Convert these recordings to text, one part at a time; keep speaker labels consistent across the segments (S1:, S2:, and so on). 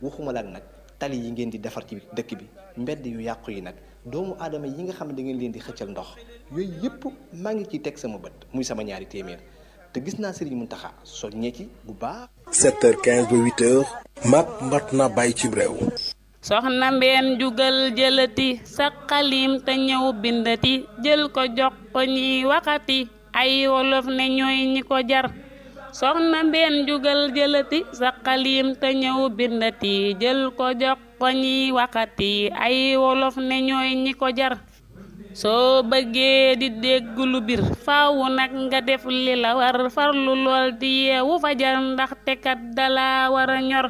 S1: waxuma la nag tali yi ngeen di defar ci dëkk bi mbedd yu yàqu yi nag doomu aadama yi nga xam ne da ngeen leen di xëccal ndox yooyu yëpp maa ngi ciy teg sama bët muy sama ñaari téeméer te gis naa Serigne Mountakha soññee ci bu baax.
S2: 7h15 ba 8h. mat na bàyyi ci réew.
S3: soxna mbeen jugal jëlati sa xalim te ñëw bindati jël ko jox ko ñi waxati ay wolof ne ñooy ñi ko jar. soxna mbeen jugal jëlati sa xalim te ñëw bindati jël ko jox ko ñi waxati ay wolof ne ñooy ñi ko jar. soo bëggee di dégg lu bir faaw nag nga def li la war farlu lool di yeewu fajar ndaxte kat dala war a ñor.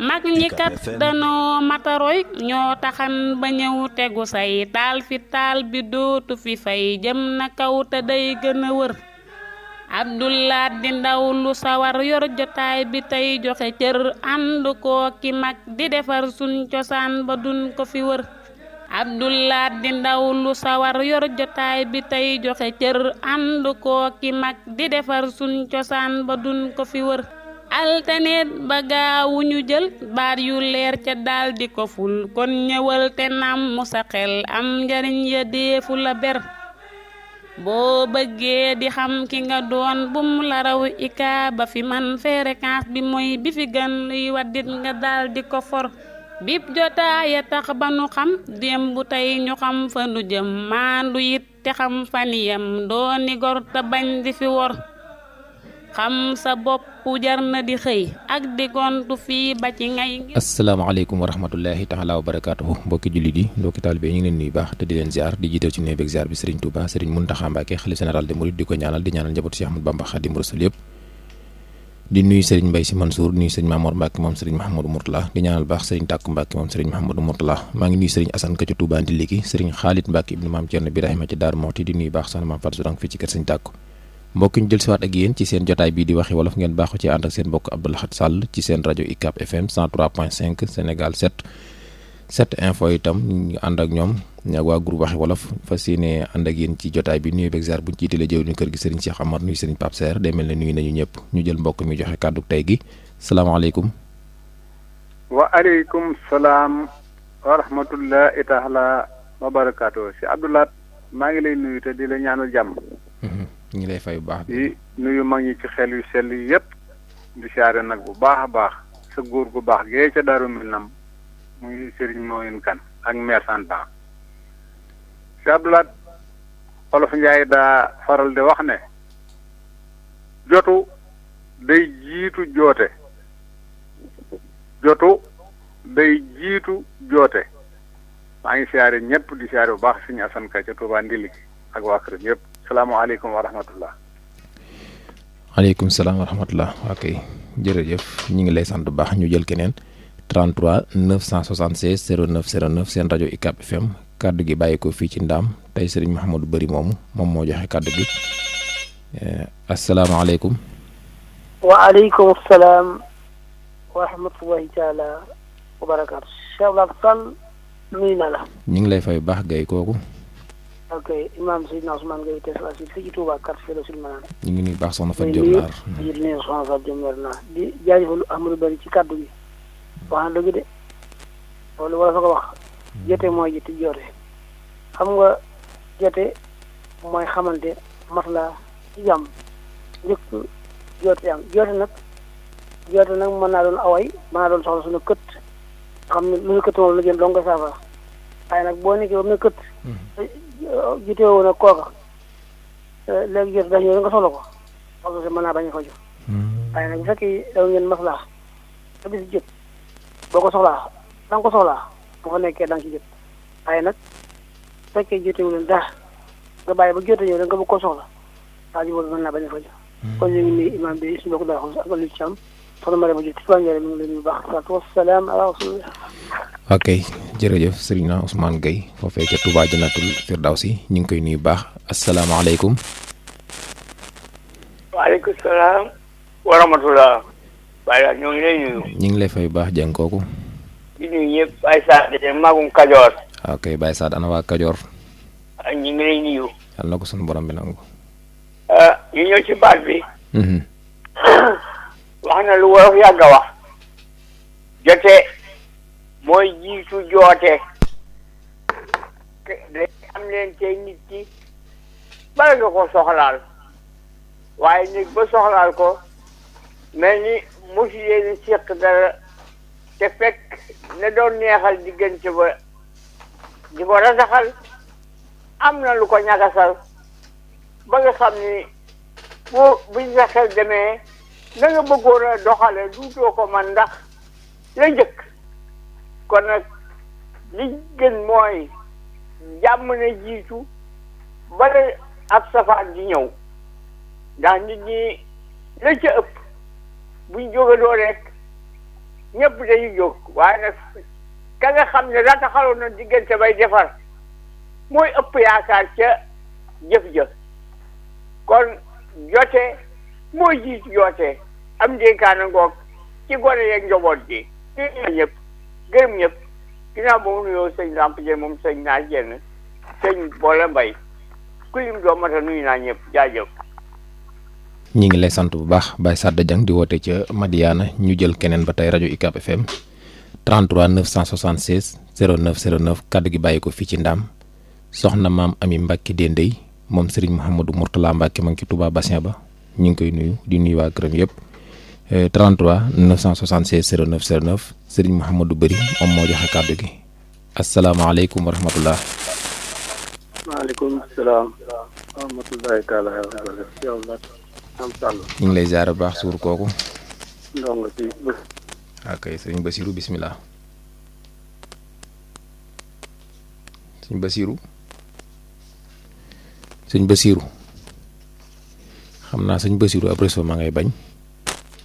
S3: mag ñi kat danoo mataroy ñoo taxan ba ñëw tegu say taal fi taal bi dootu fi fay jëm na kaw te day gën a wër. Abdoulaat di ndaw lu sawar yor jotaay bi tey joxe cër ànd koo ki mag di defar suñ cosaan ba duñ ko fi wër. Abdoulaat di ndaw lu sawar yor jotaay bi tey joxe cër ànd koo ki mag di defar suñ cosaan ba duñ ko fi wër. altaneet ba gaawu ñu jël baat yu leer ca daal di ko ful kon ñëwal te nam mu sa xel am njariñ ya deefu la ber. boo bëggee di xam ki nga doon bum la raw ika ba fi man fréquence bi mooy bi fi gën luy waddit nga daal di ko for. bip jotaaya tax ba nu xam démb bu tey ñu xam fa nu jëm maandu it te xam faniyam dooni gor te bañ di fi wor. xam sa bopp jar na di xëy ak di gontu fii ba ci ngay.
S4: asalaamaaleykum wa rahmatullahi taala wa barakaatuhu mbokki jullit yi mbokki taalibe yi ñu ngi leen nuyu baax te di leen ziar di jiital ci nuyu beeg ziar bi Serigne Touba Serigne Mountakha Mbacké xalifa général des mourides di ko ñaanal di ñaanal njabootu Cheikh Ahmadou Bamba Khadim Rasoul yëpp. di nuyu Serigne Mbaye Sy Mansour nuyu Serigne Mamour Mbacké moom Serigne Mahamadou Mourtala di ñaanal baax Serigne Takku Mbacké moom Serigne Mahamadou Mourtala maa ngi nuyu Serigne Assane Ka ci Touba Ndiliki Serigne Khalid Mbacké ibnu Maam Thierno Birahima ci Daaru Muxti di nuyu baax soxna Maam Fatou Sourang fii ci kër Serigne Takku. mbokk ñu jël siwaat ak yéen ci seen jotaay bii di waxi wolof ngeen baaxu ci ànd ak seen mbokk Abdou Lahad Sall ci seen rajo UCAB FM 103.5 Sénégal 7 info itam ñu ànd ak ñoom ak waa groupe waxi wolof fas yéene ànd ak yéen ci jotaay bi nuyu beeg ziar buñ jiitalee jëw ñu kër gi Serigne Cheikh Amar nuyu Serigne Pape Serre day mel ne nuyu nañu ñëpp ñu jël mbokk mi joxe kàddu tey gi salaamaaleykum.
S5: wa aleykum salaam wa rahmatullahi taala wa barakaatu si Abdou Lahad maa ngi lay nuyu te di la ñaanal jàmm.
S4: ñu ngi lay fay bu baax
S5: di nuyu mag ñi ci xel yu sell yëpp di siyaare nag bu baax a baax sa góor gu baax gee ca Daaru Minam muy Serigne Moyen Kan ak maire Santa si Abdou Lahad Olof Njaay daa faral di wax ne jotu day jiitu joote maa ngi siyaare ñëpp di siyaare bu baax Serigne Assane Ka ca Touba Ndiliki ak waa këram yëpp salaamaaleykum wa rahmatullah.
S4: waaleykum salaam wa rahmatullah. ok jërëjëf ñu ngi lay sant bu baax ñu jël keneen 33 976 09 09 seen rajo UCAB FM kaddu gi bàyyi ko fii ci Ndaam tey Serigne Mouhamadou Bari moom moo joxe kaddu gi asalaamaaleykum.
S6: waaleykum salaam wa rahmatullahi taala wa barakaatu. Cheikh Lahad Sall nuyu na la.
S4: ñu ngi lay fay bu baax gay kooku.
S6: ok imam Seydina Ousmane Gueye Tesla si fii ci Touba quartier Rasul Manane.
S4: ñu ngi nuyu baax soxna Fatou Diop Naar.
S6: di nuyu soxna Fatou Diop Naar di jaajëfal Amadou Bari ci kaddu gi. wax na dëgg de loolu wala fa ko wax jote mooy jiitu joote xam nga jote mooy xamante masla ci jàmm njëkk joote am joote nag mën naa doon away mën naa doon soxla suñu kët xam ne lu ñu kët moom la jëm doo nga saafara waaye nag boo nekkee ba mu ne kët jotee woon ak kooka léegi jot dañ ñëw nga soxla ko parce que mën naa bañ a faju waaye nag bu fekkee daw ngeen maslaa te bis jot boo ko soxlaa da nga ko soxlaa bu ko nekkee da nga ci jot waaye nag bu fekkee jotewu leen dara nga bàyyi ba jotee ñëw da nga bëgg ko soxla waa ji boobu mën naa bañ a faju kon ñu ngi nuyu imam bi suñu bokk daa xam ak Aliou Thiam soxna Mariama Diop ci Tuubaa mi ngi leen bu baax salaatu wasalaam ala rasulillah.
S4: ok jërëjëf Serigne Ousmane Gueye foofee ca Touba Jannatul Firdawsi ñu ngi koy nuyu baax asalaamaaleykum.
S7: waaleykum salaam wa rahmatulah. waaye ñoo ngi lay nuyu.
S4: ñu ngi lay fay bu baax jàng kooku.
S7: di nuyu ñëpp Baye Saad de magum Kajoor.
S4: ok Baye Saad ana waa Kajoor.
S7: ñu ngi lay nuyu.
S4: yàlla na ko sunu borom bi nangu.
S7: ñu ñëw ci baat bi. wax na lu wolof yàgg a wax. jote mooy jiitu joote day am leen tey nit ki bala nga ko soxlaal waaye nit ba soxlaal ko mel ni mosu yéen séq dara te fekk ne doon neexal diggante ba di ko rasaxal am na lu ko ñagasal ba nga xam ni buñ sa xel demee na nga bëggoon a doxale duutoo ko man ndax la njëkk kon nag li gën mooy jàmm na jiitu bala ab safaan di ñëw ndax nit ñi la ca ëpp buñ jógadoo rek ñëpp dañuy jóg waaye nag ka nga xam ne rataxaloon na diggante bay defar mooy ëpp yaakaar ca jëf-jëf kon jote mooy jiitu joote am ndénkaana ngoog ci gone yeeg njaboot gi gërëm ñëpp gërëm ñëpp ginnaaw ba mu nuyoo sëñ Lamp Dieng moom sëñ naa jenn sëñ Boole Mbay ku lim doo mata nuyu naa ñëpp jaajëf.
S4: ñi ngi lay sant bu baax Baye Sadda Dieng di woote ca Madiana ñu jël keneen ba tey rajo UCAB FM 33 976 09 09 kaddu gi bàyyi ko fii ci Ndaam soxna maam Ami Mbacke Dendey moom Serigne Mouhamadou Mourtala Mbacke ma ngi ci Touba Bassin ba ñu ngi koy nuyu di nuyu waa këram yëpp 33 976 09 09 Serigne Mouhamadou Bari moom moo joxe kaddu gi asalaamaaleykum wa rahmatullah.
S8: maaleykum salaam wa rahmatullahi taala wa barakatuh. am sàll
S4: ñu ngi lay ziar bu baax suur kooku.
S8: ndongo ci
S4: ok sëñ Basiru bismillah. sëñ Basiru xam naa sëñ Basiru ab réseau ma ngay bañ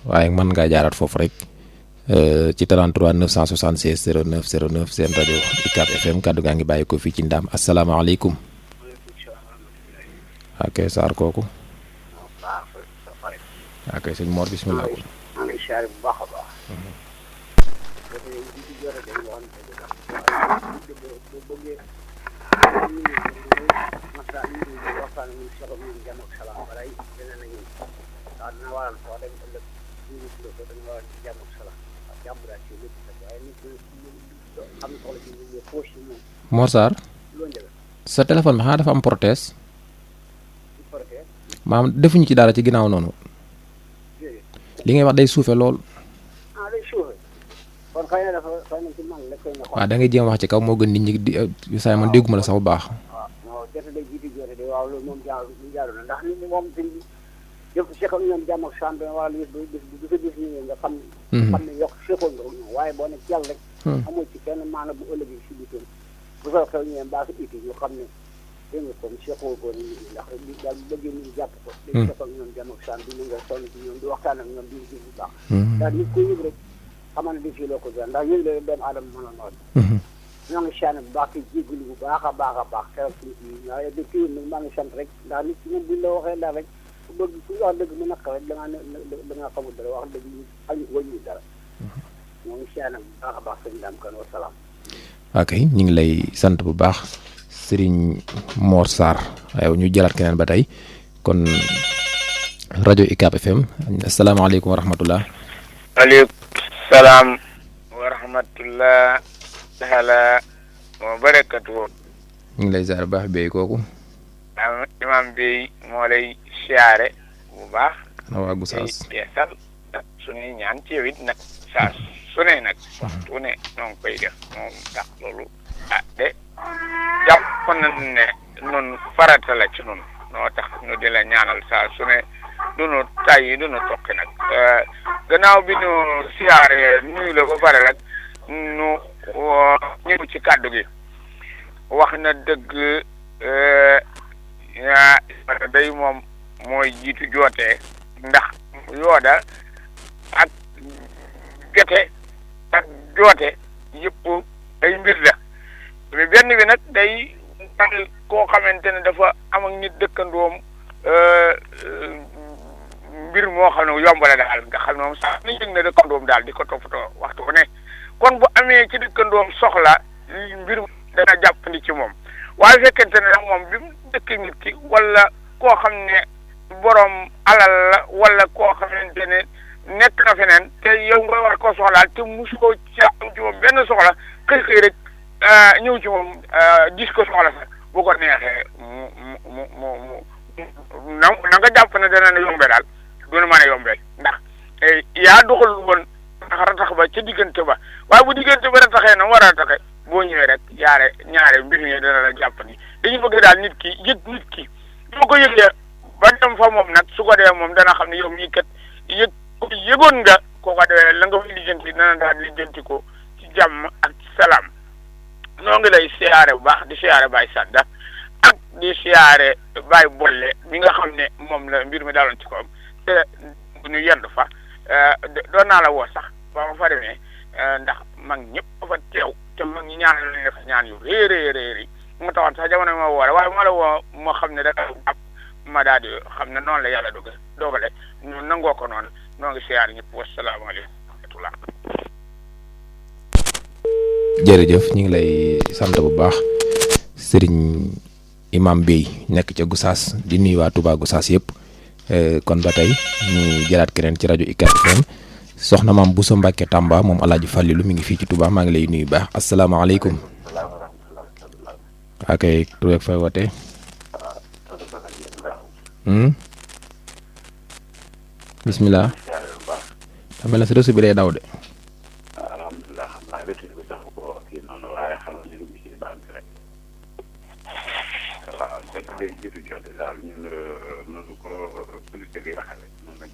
S4: waaye mën ngaa jaaraat foofu rek ci 33 976 09 09 seen rajo UCAB FM kaddu gaa ngi bàyyi ko fii ci Ndaam asalaamaaleykum. ok Saar kooku. ok sëñ Mor bismillah.
S6: maa ngi siyaare bu baax a baax.
S4: Mor Sarr sa téléphone bi xanaa dafa am protège maam defuñu ci dara ci ginnaaw noonu li ngay wax day suufe lool. waaw da ngay jéem wax ci kaw moo gën nit ñi di saa man dégguma la sax bu baax.
S6: waaw loolu moom jaaru na ndax nit ñi moom sëñ bi yëpp seqal ñoom jàmm ak sant wala lu du fa gis ni nga xam ne yokk seqal nga ñoom waaye boo ne ci yàlla rek amul ci kenn maana bu ëllëgee si biir bu soo xew ñëwee mbaa ko iti ñu xam ne dégg nga comme seqoo ko nit ñi ndax li daal bëggee nit ñi jàpp ko dañ seqal ñoom jàmm ak sant di nga sonn ci ñoom di waxtaan ak ñoom di gis bu baax ndax nit ko yëg rek xamal ne di fii loo ko doon ndax yëg la doomu aadama mën a noonu ñoo ngi sant bu baax ci jégalu bu baax a baax a baax keroog suñu kii waaye de kii nag maa ngi sant rek ndax nit ki moom buñ la waxee daal rek ku bëgg ku wax dëgg mu naq rek da ngaa xamul dara wax dëgg ñu añu wàññi dara ñoo ngi sant bu baax a baax sëñ Dame Kane wa salaam.
S4: ok ñu ngi lay sant bu baax Serigne Mor Sarr waaye ñu jëlaat keneen ba tey kon rajo UCAB FM asalaamaaleykum wa rahmatullah.
S7: waaleykum salaam wa rahmatullah taala wa barakatuh.
S4: ñu ngi lay ziar bu baax béy kooku.
S7: imam bi moo lay siyaare bu baax.
S4: ana waa Gosaas.
S7: yeesal suñuy ñaan ci yow it nag saa su ne nag waxtu ne noo ngi koy def moom ndax loolu de jàpp nañ ne nun farata la ci nun noo tax ñu di la ñaanal saa su ne dunu tay dunu tokki nag gannaaw bi ñu siyaare nuyu la ba pare rek nu ñëw ci kàddu gi wax na dëgg day moom mooy jiitu jootee ndax yooda ak jote ak joote yëpp ay mbir la benn bi nag day tal koo xamante ne dafa am ak nit dëkkandoom mbir moo xam ne yomb la daal nga xam ne moom sax ni yëg na dëkkandoom daal di ko toppatoo waxtu bu ne kon bu amee ci dëkkandoom soxla mbir dana jàppandi ci moom waaye fekkente ne nag moom bi mu dëkk nit ki wala koo xam ne borom alal la wala koo xamante ne nekk na feneen te yow nga war koo soxlaal te musoo ci am ci moom benn soxla
S9: xëy rek ñëw ci moom gis ko soxla sax bu ko neexee mu na nga jàpp ne dana ne yombee daal du na mën a yombee ndax yaa doxal woon ndax ratax ba ca diggante ba waaye bu diggante ba rataxee na mu war a rataxe boo ñëwee rek ñaare mbir mi dana la jàpp ni dañu bëgg daal nit ki yëg nit ki boo ko yëgee ba dem fa moom nag su ko dee moom dana xam ne yow mii kat yëgoon nga koo ko dee la nga fay lijjanti dana daal lijjanti ko ci jàmm ak ci salaam noo ngi lay siyaare bu baax di siyaare Baye Sadda ak di siyaare Baye Bolle mi nga xam ne moom la mbir mi daaloon ci kawam te ñu yendu fa doon naa la woo sax ba ma fa demee ndax mag ñëpp fa teew te mag ñi ñaanal lañu def ñaan yu réeréeréeri mu taxoon sax jamono ma woore waaye ma la woo moo xam ne rek ab ma daal di xam ne noonu la yàlla dogale ñu nangoo ko noonu noo ngi siyaar ñëpp wasalaamaaleykum wa rahmatullah.
S4: jërëjëf ñu ngi lay sant bu baax sëriñ imam Bey nekk ca Gossas di nuyu waa Touba Gossas yëpp kon ba tey ñu jëlaat keneen ci rajo UCAB FM soxna maam Bousso Mbacke Tamba moom Alaaji Fàllilu mi ngi fii ci Touba maa ngi lay nuyu baax asalaamaaleykum. ok tur ak fay wootee. bisimilah. xam na si réseau bi day daw de.
S8: alhamdulilah xam naa réseau bi tax ko kii noonu waaye xam nga ñu ngi ci baax bi rek. waaw dëgg day jiitu jote daal ñun noonu ko politique yi waxee noonu lañ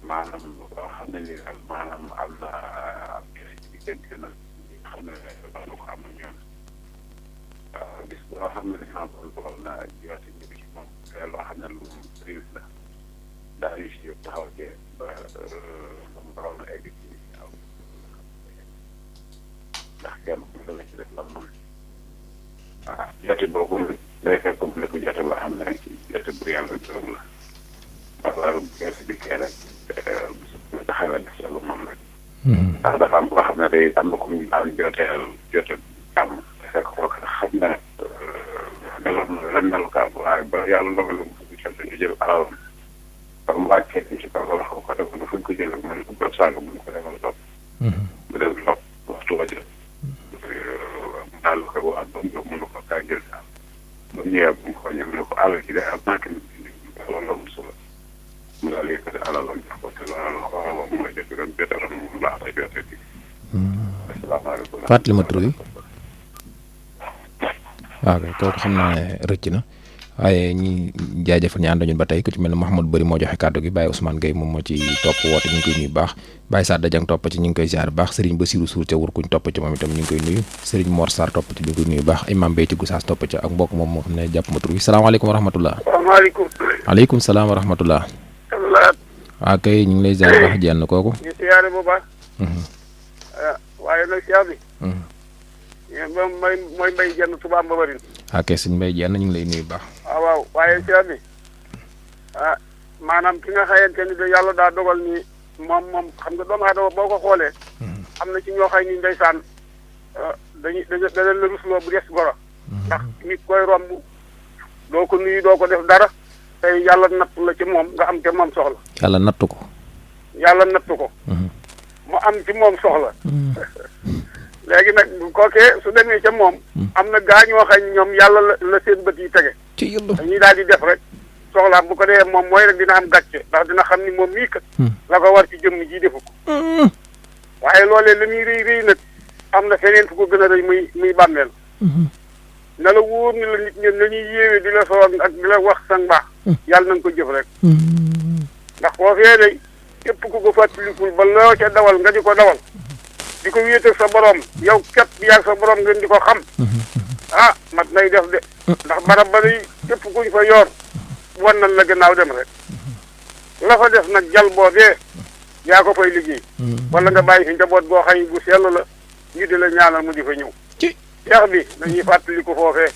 S8: maanaam loo xam ne ni daal maanaam am na am ci diggante nag xam ne wax na ko am na ñoom waaw bis boo xam ne exemple boo na jote ñu ci moom loo xam ne lu riis la daal yu si yëpp taxaw ci ba mu waroon a egg ci aw ndax kenn ku la ci def la moom waaw jote boobu day fekk mu nekk jote boo xam ne jote bu yàlla gërëm la wala bu gerte bi kee rek taxawal def lu moom rek ndax dafa am koo xam ne day am na ko mu daan joteel jote jàmm fekk kooku xam ne meloon na ren melukaan waaye ba yàlla dogal mu jote ñu jël alalam mu wàccee ci kaw la ko ko defal fu ñu ko jëlee mu ne ko bët saaga mu ko defal topp mu dem topp waxtu wa jël mu daal ko wax ba mu mënu ko kaa jël daal ba mu ñëwee bu mu ko ñëw ne ko alal ji de am naa kenn loolu mu sula mu daal yëkkati alalam jox ko te loolu la ko waxoon mooy def ren bétaram mu baax a jotee bi asalaamaaleykum
S4: fàttali ma tur bi waaw kay kooku xam naa ne rëcc na waaye ñi jaajëfal ñu ànd ñun ba tey ku ci mel ne Mouhamadou Bari moo joxe kàddu gi Baye Ousmane Gueye moom moo ci topp woote ñu ngi koy nuyu baax Baye Sadda Dieng topp ci ñu ngi koy ziar baax Serigne Bassirou Sour ca wur kuñ topp ci moom itam ñu ngi koy nuyu Serigne Mor Sarr topp ci ñu ngi koy nuyu baax Imam Bey ci Gossas topp ci ak mbokk moom moo xam ne jàpp ma tur bi salaamaaleykum wa rahmatullah.
S9: salaamaaleykum.
S4: aleykum salaam wa rahmatullah. waaw kay ñu ngi lay ziar baax jenn kooku.
S9: ñu siyaare bu baax. waaye nag siyaar bi. mooy mbay jenn Touba Mbabarine.
S4: ok sëñ Mbaye jenn ñu ngi lay nuyu baax.
S9: waaw waaye siyaar bi maanaam ki nga xayante ni de yàlla daa dogal ni moom xam nga doomu aadama boo ko xoolee. am na ci ñoo xay ni ndeysaan dañuy dana la rusloo bu des goro. ndax nit koy romb doo ko nuyu doo ko def dara tey yàlla nattu la ci moom nga am ca moom soxla.
S4: yàlla nattu ko.
S9: yàlla nattu ko. mu am ci moom soxla. léegi nag kookee su demee ca moom. am na gaa ñoo xam ñoom yàlla la seen bët yi tege.
S4: ci yàlla
S9: dañuy daal di def rek soxlaam bu ko dee moom mooy rek dina am gàcce ndax dina xam ni moom mii kat. la ko war ci jëmm ji defu ko. waaye loolee la muy rëy rëy nag am na feneen fu ko gën a rëy muy bàmmeel. na la wóor ni la nit ñi nañuy yéewee di la soog ak di la wax sa mbaax. yàlla na nga ko jëf rek. ndax foofee day képp ku ko fàttalikul ba loo ca dawal nga di ko dawal. di ko wéetal sa borom yow képp yaag sa borom ngeen di ko xam. mat nay def de. ndax barab ba day képp kuñ fa yor wan nañ la gannaaw dem rek. la fa def nag jal boobee yaa ko fay liggéey. wala nga bàyyi fi njaboot goo xam bu sell la ñu di la ñaanal mu di fa ñëw. ci seex bi dañuy fàttaliku foofee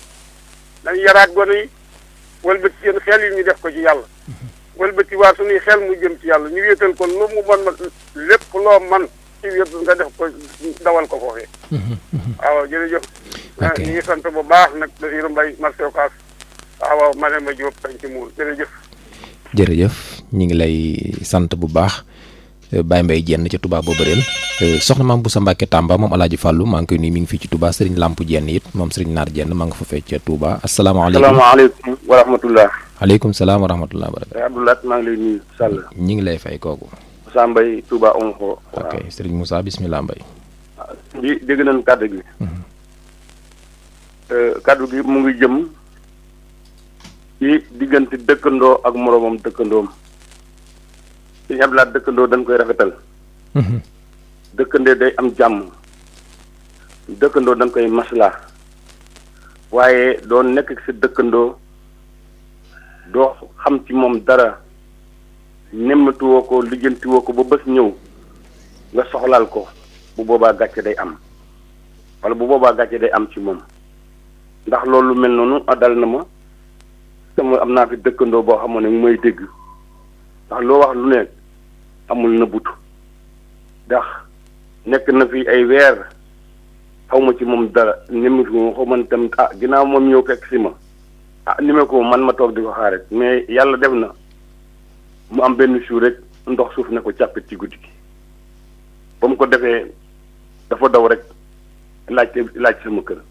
S9: dañuy yaraat gone yi wëlbati seen xel yi ñu def ko ci yàlla. wëlbati waa suñuy xel mu jëm ci yàlla ñu wéetal ko lu mu bon lépp loo man ci wéet nga def ko dawal ko foofee. waaw jërëjëf.
S4: ok
S9: ñu ngi sant bu baax nag Basiirou Mbaye marché Ocass waaw Mademba Diop dañ ci muul jërëjëf.
S4: jërëjëf ñu ngi lay sant bu baax Baye Mbaye Jenn ca Touba Bobareel soxna maam Boussa Mbacke Tamba moom Alaaji Fàllu maa ngi koy nuyu mi ngi fii ci Touba Serigne Lamp Jenn it moom Serigne Naar Jenn maa nga fa fecc ca Touba asalaamaaleykum.
S10: asalaamaaleykum wa rahmatullah.
S4: aleykum salaam wa rahmatullah barakatu.
S10: Abdoulaye maa ngi lay nuyu Sall.
S4: ñi ngi lay fay kooku.
S10: Moussa Mbaye Touba Onxo.
S4: ok Serigne Moussa bismillah Mbaye.
S10: bi dégg nañ kàddu gi. kàddu gi mu ngi jëm ci diggante dëkkandoo ak moroomam dëkkandoom. Sëñ Abdoulaye dëkkandoo dañ koy rafetal. dëkkandoo day am jàmm. dëkkandoo dañ koy maslaa. waaye doo nekk ak sa dëkkandoo doo xam ci moom dara nemmatuwoo ko lijjantiwoo ko ba bés ñëw nga soxlaal ko bu boobaa gàcce day am wala bu boobaa gàcce day am ci moom ndax loolu mel noonu dal na ma sama am naa fi dëkkandoo boo xamoon ne mooy dégg ndax loo wax lu ne amul na butu ndax nekk na fi ay weer xaw ma ci moom dara nemmatu ma xaw man tam ginnaaw moom ñëw fekk si ma ni ma ko man ma toog di ko xaar rek mais yàlla def na mu am benn jour rek ndox suuf ne ko càppit ci guddi gi ba mu ko defee dafa daw rek laaj sama kër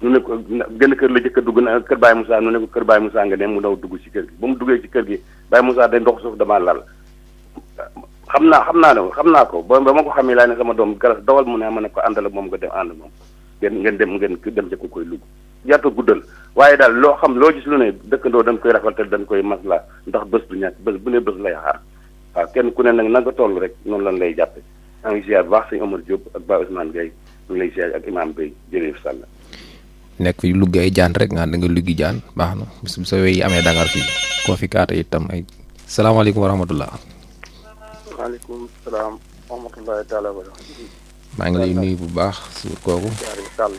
S10: nu ne ko gën kër la jëkk a dugg na kër Baye Moussa nu ne ko kër Baye Moussa nga ne mu daw dugg ci kër gi ba mu duggee ci kër gi Baye Moussa day ndox suuf damaa lal xam naa ko ba ma ko xamee laa ne sama doom garas dawal mu ne ma ne ko àndal ak moom nga dem ànd moom ngeen dem ca ko koy lugg jarta guddal waaye daal loo xam loo gis lu ne dëkkandoo dañ koy rafetal dañ koy masla ndax bés du ñàkk bés bu ne bés lay xaar waaw kenn ku ne nag na nga toll rek noonu lan lay jàppe maa ngi ziar bu baax sëñ Omar Diop ak Ba Ousmane Gueye ñu ngi lay ziar ak imam Gueye jërëjëf Sall
S4: nekk fi lugg ay jaan rek nga da nga luggi jaan baax na bis bu sa wey amee dangar fii koo fi kaata itam ay salaamaaleykum wa rahmatullah.
S10: waaleykum salaam wa rahmatullahi taala wa barakatuh.
S4: maa ngi lay nuyu bu baax suur kooku.
S10: Sall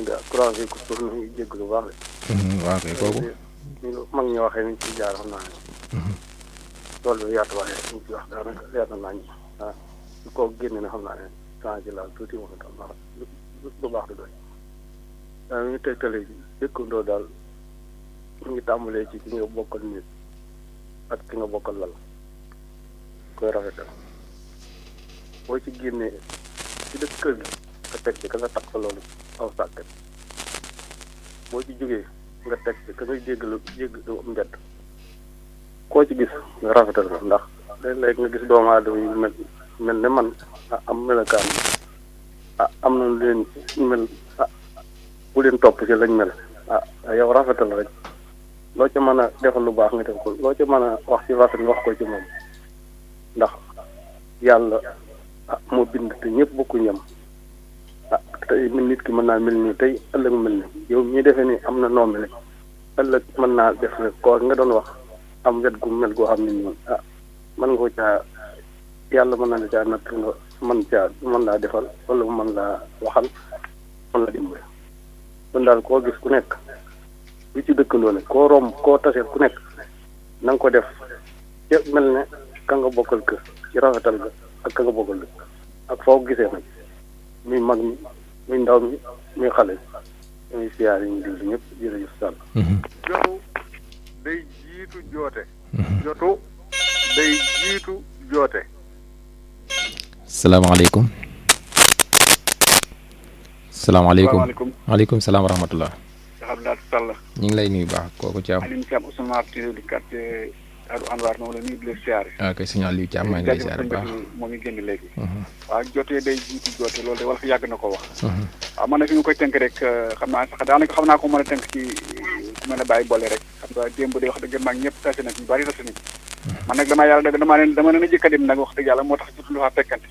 S10: nga croisé ko suuf ñu jégg lu baax de.
S4: waaw kay kooku.
S10: mag ñi waxee ñu ci jaar xam naa ne. loolu yaatu waaye ñu ci wax daanaka yaatu naa ñu. su ko génne na xam naa ne changé la tuuti moom itam ndax lu baax du doy. ñu tegtale ji dëkkandoo daal ñu ngi tàmbalee ci ki nga bokkal nit ak ki nga bokkal lal koy rafetal boo ci génnee ci dëkk kër gi nga teg ci ka nga takk fa loolu aw sàkket boo ci jógee nga teg ci ka ngay jéggalu mbedd koo ci gis nga rafetal ko ndax léeg-léeg nga gis doomu aadama yu mel ne man am melakaan am na lu leen mel bu leen topp ci lañ mel yow rafetal rek loo ca mën a defal lu baax nga def ko loo ca mën a wax ci rafet nga wax ko ci moom ndax yàlla moo bind te ñëpp bokku ñam tey nit ki mën naa mel nii tey ëllëg mel ni yow ñi defee ni am na noo mel ëllëg mën naa def rek koo nga doon wax am wet gu mel goo xam ne nii mën nga ko caa yàlla mën na la caa natt nga mën laa defal wala mën laa waxal mën la dimbale kon daal koo gis ku nekk li ci dëkkandoo ne koo romb koo taseel ku nekk na nga ko def ca mel ne ka nga bokkal kër ci rafetal ga ak ka nga bokkal dëkk ak foo gisee nag muy mag mi muy ndaw mi muy xale muy siyaar yi ñu déglu ñëpp jërëjëf Sall.
S5: jotu day jiitu joote. jotu day jiitu joote.
S4: salaamaaleykum. salaamaaleykum waaleykum salaam wa rahmatullah.
S5: Abdoulaye Sall.
S4: ñu ngi lay nuyu baax kooku Thiam.
S5: Aliou Thiam Ousmane Martin di quartier Adou Anwar moom la nuyu di leen siyaare.
S4: ok signal Aliou Thiam maa ngi lay siyaare baax
S5: moom mi génn léegi. waaw jotee day jiitu joote loolu de wala fi yàgg na ko wax. waaw man na fi nga koy tënk rek xam naa sax daanaka xam naa ko mën a tënk ci ku mën a bàyyi boole rek xam nga démb de wax dëgg mag ñëpp tase na ñu bari tase nañ man nag damaa yàlla dëgg dama leen a jëkk a dem nag wax dëgg yàlla moo tax jotu lu faa fekkante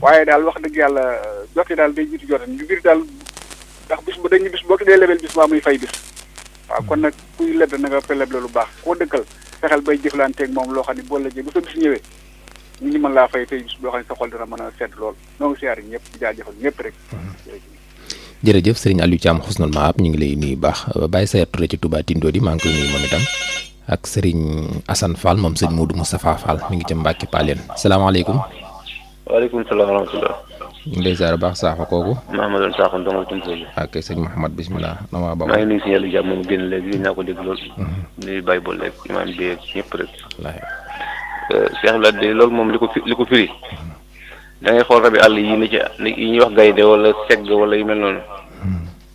S5: waaye daal wax dëgg yàlla jote daal day jiitu joote ñu biir daal ndax bis bu dañu bis boo ko dee lebel bis baa muy fay bis waaw kon nag kuy leb na nga fa leble lu baax koo dëkkal fexeel bay jëflanteeg moom loo xam ne boo la jë bu sa bis ñëwee ñu ngi mën laa fay tey bis boo xam ne sa xol dina mën a sedd lool noo ngi siyaar yi ñëpp di jaajëfal ñëpp rek
S4: jërëjëf sëriñ Aliou Thiam xusnul maab ñu ngi lay nuyu baax Baye Sayar Touré ci Touba Tindo di maa ngi koy nuyu moom itam ak sëriñ Assane Fall moom sëñ Modou Moustapha Fall mi ngi ca Mbacke Paleen salaamaaleykum.
S11: waaleykum salaam wa rahmatulah.
S4: ñu ngi lay ziar baax Sakho kooku.
S11: Mahamadou Sakho ndongo Tumfooji.
S4: ak sëñ Mouhamad bisimilah. na waa Baba
S11: maa ngi nuyu si yàlla jàmm moom génn léegi naa ko dégg lool. nuyu Baye Bolle rek imaam bi ñëpp rek. Cheikh Abdoulaye de loolu moom li ko firi da ngay xool rabi àll yi ni ci yi ñuy wax gaynde wala segg wala yu mel noonu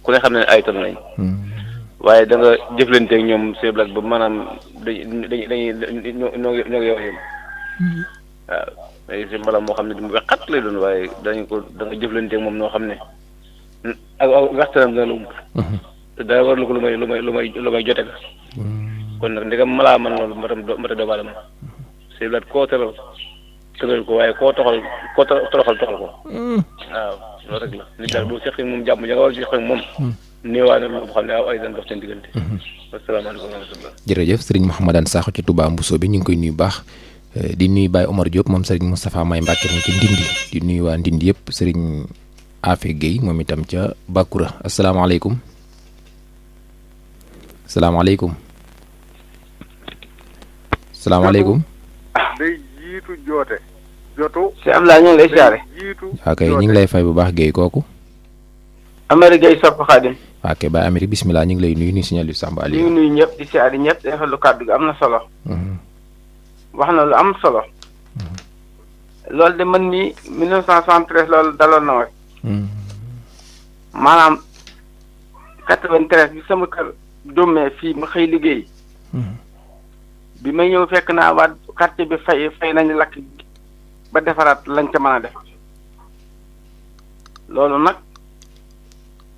S11: ku ne xam ne ay tan lañ waaye da nga jëflanteeg ñoom Cheikh Abdoulaye ba maanaam dañuy ñoo yow yem waaw day si mbala moo xam ne mu wexat lay doon waaye da nga jëflanteeg moom noo xam ne ak waxtaanam dana la ump te daa war lu ko lu may jote ga kon nag ndegam malaa man loolu mata doomu aadama Cheikh Abdoulaye koo tëral ko waaye koo toroxal ko waaw loolu rek la nit daal boo seqee moom jàmm ja nga war a seqee moom néewaa na lu xam ne ay dan dox seen diggante asalaamaaleykum wa rahmatulah.
S4: jërëjëf sëriñ Mouhamadane Sakho ci Touba Mbousso bi ñu ngi koy nuyu baax di nuyu Baye Omar Diop moom sëriñ Moustapha May Mbacke mi ci Ndindi di nuyu waa Ndindi yëpp sëriñ Afe Guèye moom itam ca Bakura asalaamaaleykum salaamaaleykum salaamaaleykum.
S5: day jiitu joote. jotu.
S12: si am laa ñu ngi lay siyaare.
S4: ok ñu ngi lay fay bu baax Guèye kooku.
S12: Amady Guèye sopp Xaadim.
S4: ok Baye Amady bisimilah ñu ngi lay nuyu signal yu Samba Aliou.
S12: ñu ngi nuyu ñëpp di siyaare ñëpp di rafetlu kàddu gi am na solo. wax na lu am solo. loolu de man mii 1973 loolu daloon na rek. maanaam 93 bi sama kër doomee fii ma xëy liggéey. bi may ñëw fekk naa waa quartier bi fay nañu lakk ba defaraat lañ ca mën a def loolu nag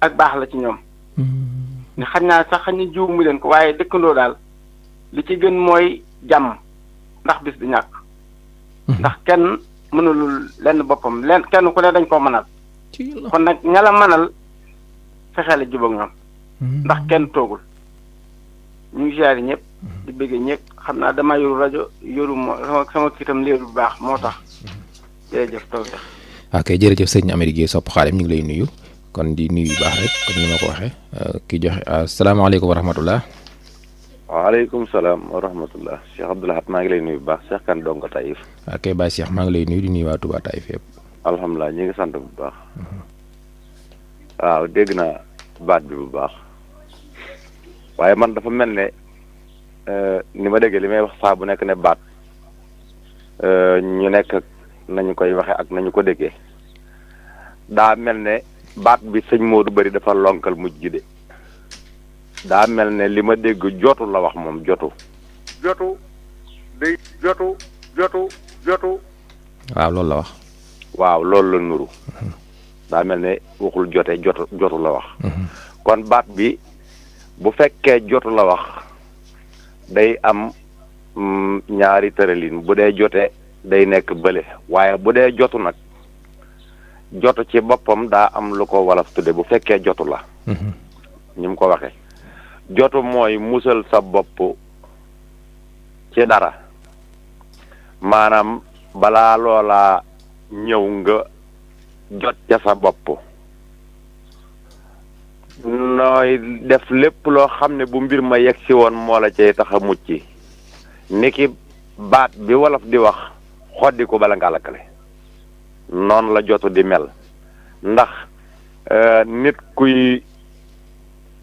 S12: ak baax la ci ñoom. ne xam naa sax xañ na jiw mu leen ko waaye dëkkandoo daal li ci gën mooy jàmm ndax bis du ñàkk. ndax kenn mënulul lenn boppam kenn ku ne dañ koo mënal. kon nag ña la mënal fexe la jubóog ñoom. ndax kenn toogul ñu ngi siyaare ñëpp. di bëggee ñëpp xam naa dama yoru rajo yoru sama kiitam léeru bu baax moo tax jërëjëf taw sax.
S4: ok jërëjëf sëñ Amady Guèye sopp Xaadim ñu ngi lay nuyu kon di nuyu baax rek kon ni ma ko waxee ki joxe asalaamaaleykum wa rahmatullah.
S13: waaleykum salaam wa rahmatullah Cheikh Abdoulahat maa ngi lay nuyu bu baax Cheikh Kane Donga Taïf.
S4: ok Baye Cheikh maa ngi lay nuyu di nuyu waa Touba Taïf yëpp.
S13: alhamdulilah ñu ngi sant bu baax. waaw dégg naa baat bi bu baax waaye man dafa mel ne. ni ma déggee li may wax saa bu nekk ne baat ñu nekk nañu koy waxe ak nañu ko déggee daa mel ne baat bi sëñ Modou Bari dafa lonkal mujj gi de daa mel ne li ma dégg jotu la wax moom jotu.
S5: jotu day jotu.
S4: waaw loolu la wax.
S13: waaw loolu la nuru. daa mel ne waxul jotu la wax. kon baat bi bu fekkee jotu la wax. day am ñaari tëralin bu dee jote day nekk bële waaye bu dee jotu nag jotu ci boppam daa am lu ko walaf tudde bu fekkee jotu la ni mu ko waxee jotu mooy musal sa bopp ci dara maanaam balaa loola ñëw nga jot ca sa bopp nooy def lépp loo xam ne bu mbir ma yegg si woon moo la cay tax a mucc niki baat bi wolof di wax xoddi ko bala ngaa lakkale noonu la jotu di mel ndax nit kuy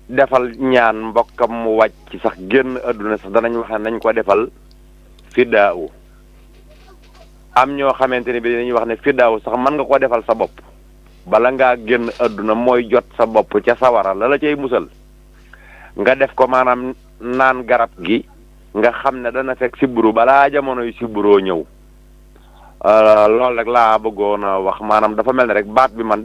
S13: defal ñaan mbokkam mu wàcc sax génn adduna sax danañ wax ne nañ ko defal fiddaawu am ñoo xamante ne bi dañuy wax ne fiddaawu sax mën nga ko defal sa bopp bala ngaa génn adduna mooy jot sa bopp ca sawara la cay musal nga def ko maanaam naan garab gi nga xam ne dana fekk sibbiru balaa jamonoy sibburoo ñëw loolu rek laa bëggoon a wax maanaam dafa mel ne rek baat bi man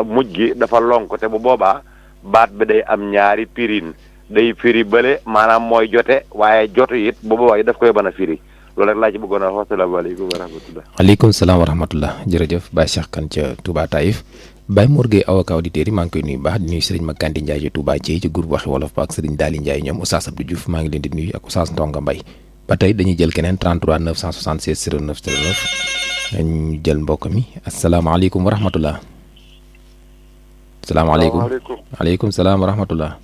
S13: mujj gi dafa lonk te bu boobaa baat bi day am ñaari pirin day firi bële maanaam mooy jote waaye jotu it bu boobaa daf koy mën a firi loolu rek laa ci bëggoon a wax asalaamaaleykum wa rahmatullah.
S4: waaleykum salaam wa rahmatullah jërëjëf Baye Cheikh Kane ca Touba Taïf Baye Mor Gueye avocat auditeur yi maa ngi koy nuyu baax di nuyu Serigne Makandi Ndiaye ci Touba Thiey ci groupe waxi wolof ba ak Serigne Daly Ndiaye ñoom Oustaz Abdou Diouf maa ngi leen di nuyu ak Oustaz Ndonga Mbaye ba tey dañuy jël keneen 33 976 09 09 ñu jël mbokk mi asalaamaaleykum wa rahmatullah. salaamaaleykum waaleykum salaam wa rahmatullah.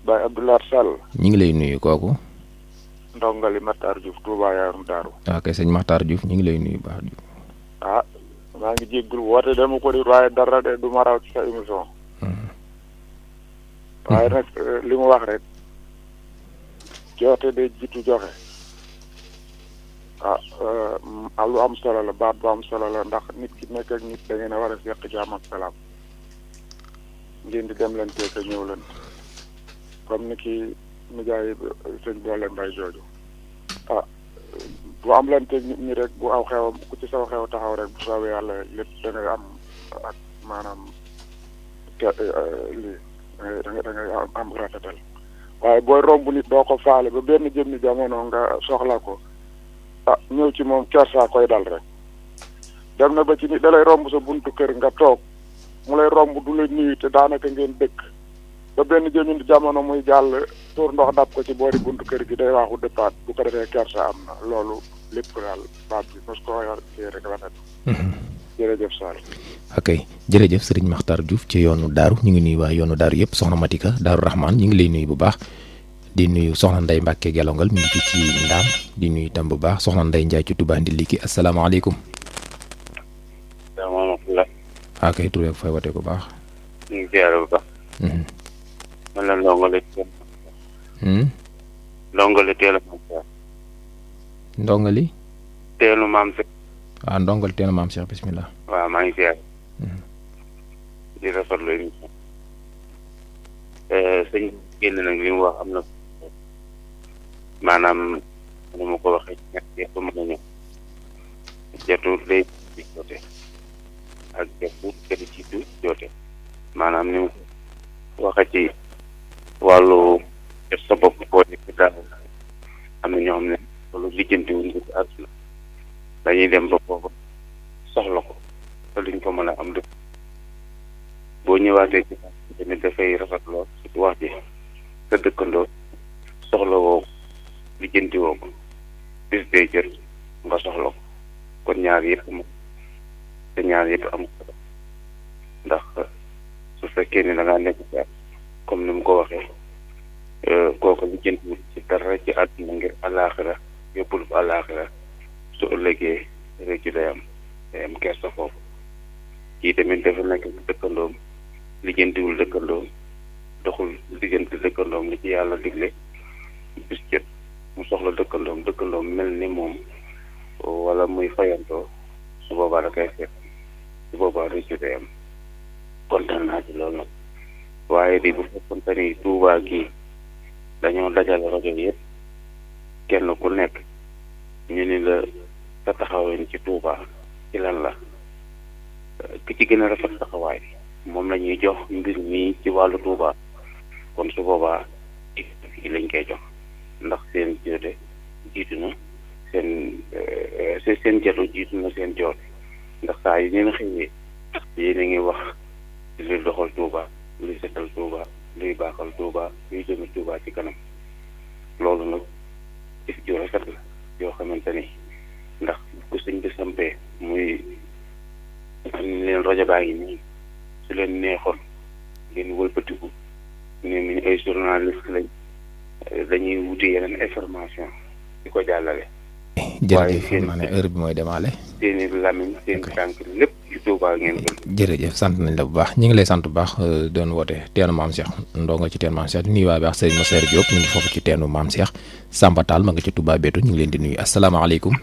S14: Baye Abdoulaye Sall.
S4: ñu ngi lay nuyu kooku.
S14: ndongali Matar Diouf Touba Yaarum Daaru.
S4: waaw kay sëñ Matar Diouf ñu ngi lay nuyu baax Diouf.
S14: ah maa ngi jéggul woote dama ko di waaye dara de du ma raw ci sa émission. waaye nag li mu wax rek joote de jiitu joxe lu am solo la baat bu am solo la ndax nit ki nekk ak nit da ngeen a war a seq jàmm ak salaam ngeen di dem leen teek a ñëw leen comme ni ki nijaay sëñ boole mbay jooju bu am leen teeg nit ñi rek bu aw xewam ku ci saw xew taxaw rek bu soobee yàlla lépp da ngay am ak maanaam lii da ngay am rafetal waaye booy romb nit doo ko faale ba benn jëmmi jamono nga soxla ko ñëw ci moom kersa koy dal rek dem na ba ci nit da lay romb sa buntu kër nga toog mu lay romb du la nuyu te daanaka ngeen dëkk ba benn jëmmi jamono muy jàll tuur ndox dab ko ci boori buntu kër gi day waaxu dëppaat bu ko defee kersa am na loolu lépp daal baat bi mos ko yor ci rek rafet. jërëjëf Sall.
S4: ok jërëjëf Serigne Makhtar Diouf ci yoonu daaru ñu ngi nuyu waa yoonu daaru yëpp soxna Matika Daaru Rahman ñu ngi lay nuyu bu baax di nuyu soxna Ndeye Mbacke Gelongal mi ngi fi ci Ndaam di nuyu itam bu baax soxna Ndeye Ndiaye ci Touba Ndiliki asalaamaaleykum.
S15: salaamaaleykum.
S4: ok tur beeg fay watee ko baax.
S15: ñu ngi ziare bu baax. man la Ndongole. Ndongole teelu maam Cheikh.
S4: Ndongali.
S15: teelu maam Cheikh.
S4: waaw Ndongali teelu maam Cheikh bismillah.
S15: waaw maa ngi ziare. di rafetlu émission. sëñ génn nag li mu wax am na maanaam nu ma ko waxee ñett yëpp mën a ñëw jotu day di joote ak jotu gën a jiitu joote maanaam ni mu waxee ci wàllu jot sa bopp boo nekk daal am na ñoo xam ne loolu lijjanti wuñ ko ci àdduna dañuy dem ba boobu soxla ko te duñ ko mën a am dëkk boo ñëwaatee ci tamit dafay rafet lool ci wax ji sa dëkkandoo soxla woo lijjanti woo ko bis day jot nga soxla ko kon ñaar yëpp am te ñaar yëpp am ko ndax su fekkee ne da ngaa nekk ci comme ni mu ko waxee kooku lijjanti ci dara ci àdduna ngir àllaaxira yóbbul ko àllaaxira su ëllëgee rëccu day am kersa foofu kii tamit dafa nekk ci dëkkandoom lijjantiwul dëkkandoom doxul diggante dëkkandoom li ci yàlla digle bis jot mu soxla dëkkandoom mel ni moom wala muy fayantoo su boobaa da koy seet su boobaa rëccu day am kontaan naa ci loolu nag waaye di bu fekkonte ni Tuubaa gii dañoo dajale rajo yëpp kenn ku nekk ñu ni la sa taxaween ci Tuubaa ci lan la ki ci gën a rafet taxawaay moom la ñuy jox mbir mi ci wàllu Tuubaa kon su boobaa fii lañ koy jox ndax seen joote jiitu na seen jotu jiitu na seen joote ndax saa yi ngeen xëyee yéen a ngi wax luy doxal Tuubaa luy setal Tuubaa luy baaxal Tuubaa luy jëme Tuubaa ci kanam loolu nag jëf ju rafet la yoo xamante ni ndax ku sëñ bi sampee muy am leen rajo baa ngi nii su leen neexoon ngeen wëlbatiku ne ñu ay journaliste lañ dañuy wuti yeneen information di ko jàllale.
S4: jërëjëf xam naa ne heure bi mooy demaale.
S15: seeni lamiñ seen tànk lépp ci Tuubaa ngeen ko.
S4: jërëjëf sant nañ la bu baax ñu ngi lay sant bu baax doon woote teenu maam Cheikh ndongo ci teenu maam Cheikh di nuyu waa baax Serigne Masseer Diop ñu ngi foofu ci teenu maam Cheikh Samba Tall ma nga ci Touba Bétu ñu ngi leen di nuyu asalaamaaleykum.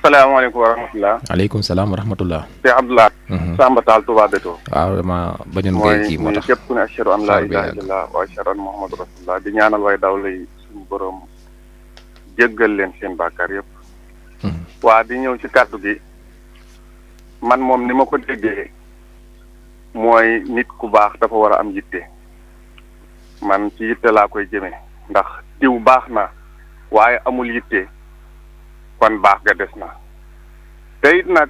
S16: salaamaaleykum wa rahmatulah.
S4: aleykum salaam wa rahmatulah.
S16: Cheikh Abdoulaye. Samba Tall Touba Bétu.
S4: waaw dama bañoon ngay kii moo tax
S16: képp ku ne ashhadu an laa ilaaha illallah wa ashhadu anna muhammadu rasulullah di ñaanal way daw lay suñu borom jéggal leen seen bàkkaar yëpp. waa di ñëw ci kàddu gi man moom ni ma ko déggee mooy nit ku baax dafa war a am yitte man ci yitte laa koy jëmee ndax diw baax na waaye amul yitte kon baax ga des na te it nag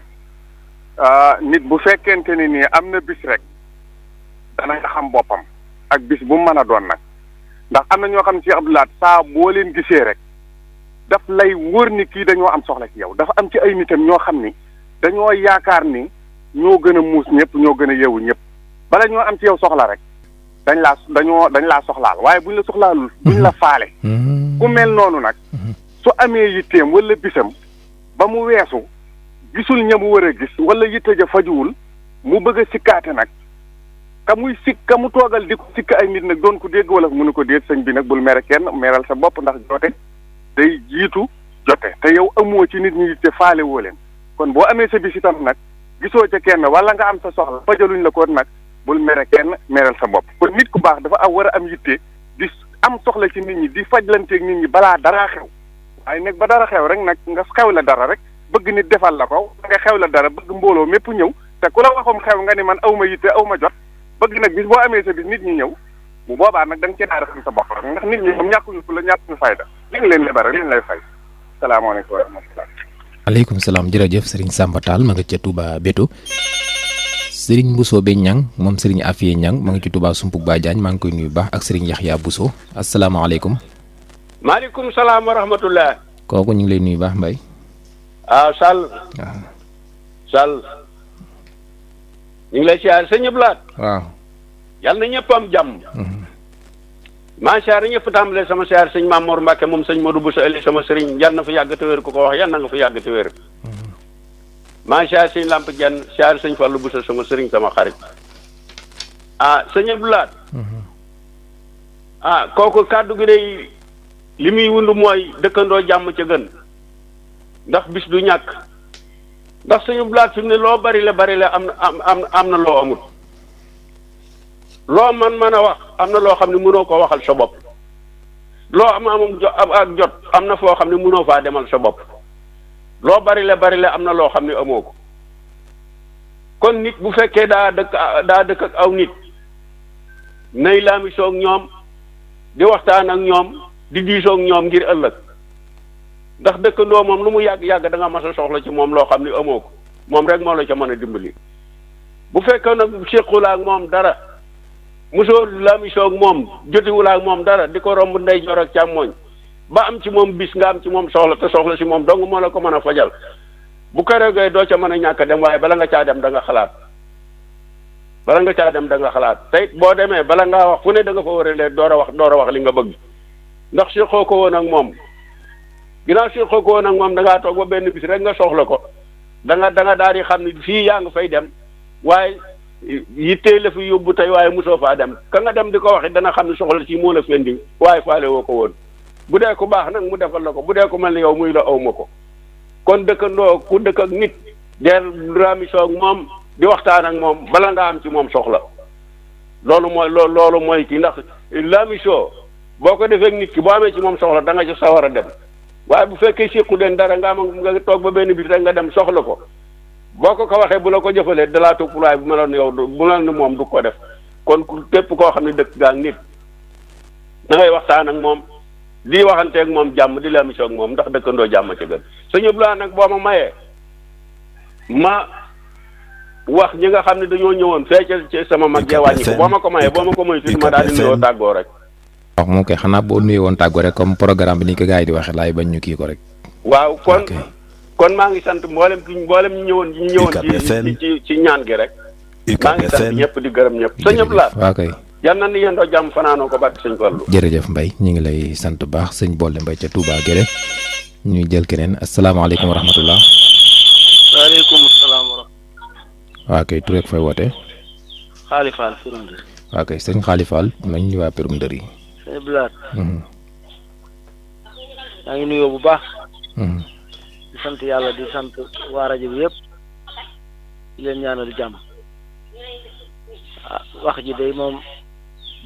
S16: nit bu fekkente ni nii am na bis rek dana nga xam boppam ak bis bu mu mën a doon nag ndax am na ñoo xam ne ci Abdoulaye saa boo leen gisee rek daf lay wóor ni kii dañoo am soxla ci yow dafa am ci ay nitam ñoo xam ni dañoo yaakaar ni ñoo gën a muus ñëpp ñoo gën a yeewu ñëpp bala ñoo am ci yow soxla rek dañ laa soxlaal waaye buñ la soxlaalul buñ la faale ku mel noonu nag su amee yitteem wala bisam ba mu weesu gisul ña mu war a gis wala yitte ja fajuwul mu bëgg a sikkaate nag ka muy ka mu toogal di ko sikk ay nit nag doon ko dégg wala mënu ko dégg sëñ bi nag bul mere kenn meral sa bopp ndax joote day jiitu jote te yow amoo ci nit ñi te faale woo leen kon boo amee sa bis itam nag gisoo ca kenn wala nga am sa soxla fajaluñ la ko nag bul mere kenn mereel sa bopp kon nit ku baax dafa war a am yitte di am soxla ci nit ñi di fajlanteeg nit ñi balaa dara xew waaye nag ba dara xew rek nag nga xew la dara rek bëgg nit defal la ko nga xew la dara bëgg mbooloo mépp ñëw te ku la waxum xew nga ni man aw ma yitte aw ma jot bëgg nag bis boo amee sa bis nit ñi ñëw bu boobaa nag da nga ci daara xam sa bopp rek ndax nit ñi moom ñàkkuñu fu la ñàkkuñu fayda li nga leen lebal rek li ñu lay fay salaamaaleykum wa rahmatulah.
S4: aleykum salaam jërëjëf Serigne Samba Tall ma nga ca Touba Bétu Serigne Bousso be Ñang moom Serigne Afiye Ñang ma nga ci Touba Sumpug Ba Diagne maa ngi koy nuyu baax ak Serigne Yaxya Bousso asalaamaaleykum.
S17: maaleykum salaam wa rahmatulah.
S4: kooku ñu ngi lay nuyu baax Mbaye.
S17: Sall. Sall. ñu ngi lay siyaar sa ñëpp laat.
S4: waaw.
S17: yàlla na ñëpp am jàmm. maa siyaar ñëpp tàmbalee sama siyaar sëñ Mamour Mbacke moom sëñ Modou Bousso Eli sama sëriñ yàlla na fa yàgg te wér ku ko wax yàlla na nga fa yàgg te wér. maa siyaar sëñ Lamp Jenn siyaar sëñ Fallou Bousso sama sëriñ sama xarit. sa ñëpp laat. kooku kàddu gi day li muy wund mooy dëkkandoo jàmm ca gën. ndax bis du ñàkk. ndax suñu blaat fi mu ne loo bari la am na loo amul. loo mën a wax am na loo xam ne mënoo ko waxal sa bopp loo am ak jot am na foo xam ne mënoo faa demal sa bopp loo bari la am na loo xam ne amoo ko kon nit bu fekkee daa dëkk ak aw nit nay laamisoog ñoom di waxtaan ak ñoom di diisoog ñoom ngir ëllëg ndax dëkkandoo moom lu mu yàgg da nga mas a soxla ci moom loo xam ne amoo ko moom rek moo la ca mën a dimbali bu fekkee nag séqula ak moom dara mosoo laamisoog moom jotiwula ak moom dara di ko romb ndeyjoor ak càmmooñ ba am ci moom bis nga am ci moom soxla te soxla si moom dong moo la ko mën a fajal bu keroogee doo ca mën a ñàkk dem waaye bala nga caa dem da nga xalaat te it boo demee bala ngaa wax fu ne da nga fa war a lee door a wax li nga bëgg ndax séqoo ko woon ak moom ginnaaw séqoo ko woon ak moom da ngaa toog ba benn bis rek nga soxla ko da nga daal di xam ne fii yaa nga fay dem waaye yittee la fi yóbbu tey waaye mosoo faa dem ka nga dem di ko waxit dana xam ne soxla si moo la fendi waaye faale woo ko woon bu dee ku baax nag mu defal la ko bu dee ku mel ni yow muy la aw ma ko kon dëkkandoo ku dëkk ak nit del raamisoo ak moom di waxtaan ak moom bala nga am ci moom soxla loolu mooy kii ndax raamisoo boo ko defee nit ki boo amee ci moom soxla da nga ci sawar a dem waaye bu fekkee séqu leen dara nga toog ba benn bis rek nga dem soxla ko boo ko waxee bu la ko jëfalee dalaa topp waaye bu meloon yow bu meloon ni moom du ko def kon képp koo xam ne dëkk gaa nit da ngay waxtaan ak moom di waxanteeg moom jàmm di la mission ak moom ndax dëkkandoo jàmm ci gën suñu bulaa nag boo ma mayee ma wax ñi nga xam ne dañoo ñëwoon fee ci sama mag ya wàññi ko boo ma ko mayee boo ma ko may fi ma daal di nuyoo tàggoo rek.
S4: waaw moom kay xanaa boo nuyoo woon tàggoo rek comme programme bi ni ko gars yi di waxee laay bañ ñu kii ko rek.
S17: waaw kon maa ngi sant mboolem ñu ñëwoon ci ñaan gi rek. maa ngi sant ñëpp di gërëm ñëpp sa ñëpp laa.
S4: waaw kay.
S17: yal na ni yendoo jàmm fanaanoo ko barke sëñ Fallu.
S4: jërëjëf Mbaye ñu ngi lay sant baax sëñ Bolle Mbaye ca Touba Guédé ñuy jël keneen asalaamaaleykum wa rahmatullah.
S18: waaleykum salaam wa rahmatulah.
S4: waaw kay tur ak fay woote.
S18: Xaalifaal Pirum Ndër.
S4: waaw kay sëñ Xaalifaal nañ ñu waa Pirum Ndër yi.
S18: sëñ Blaat. maa ngi nuyoo bu baax. di sant yàlla di sant waa rajo bi yëpp di leen ñaanal jàmm wax ji day moom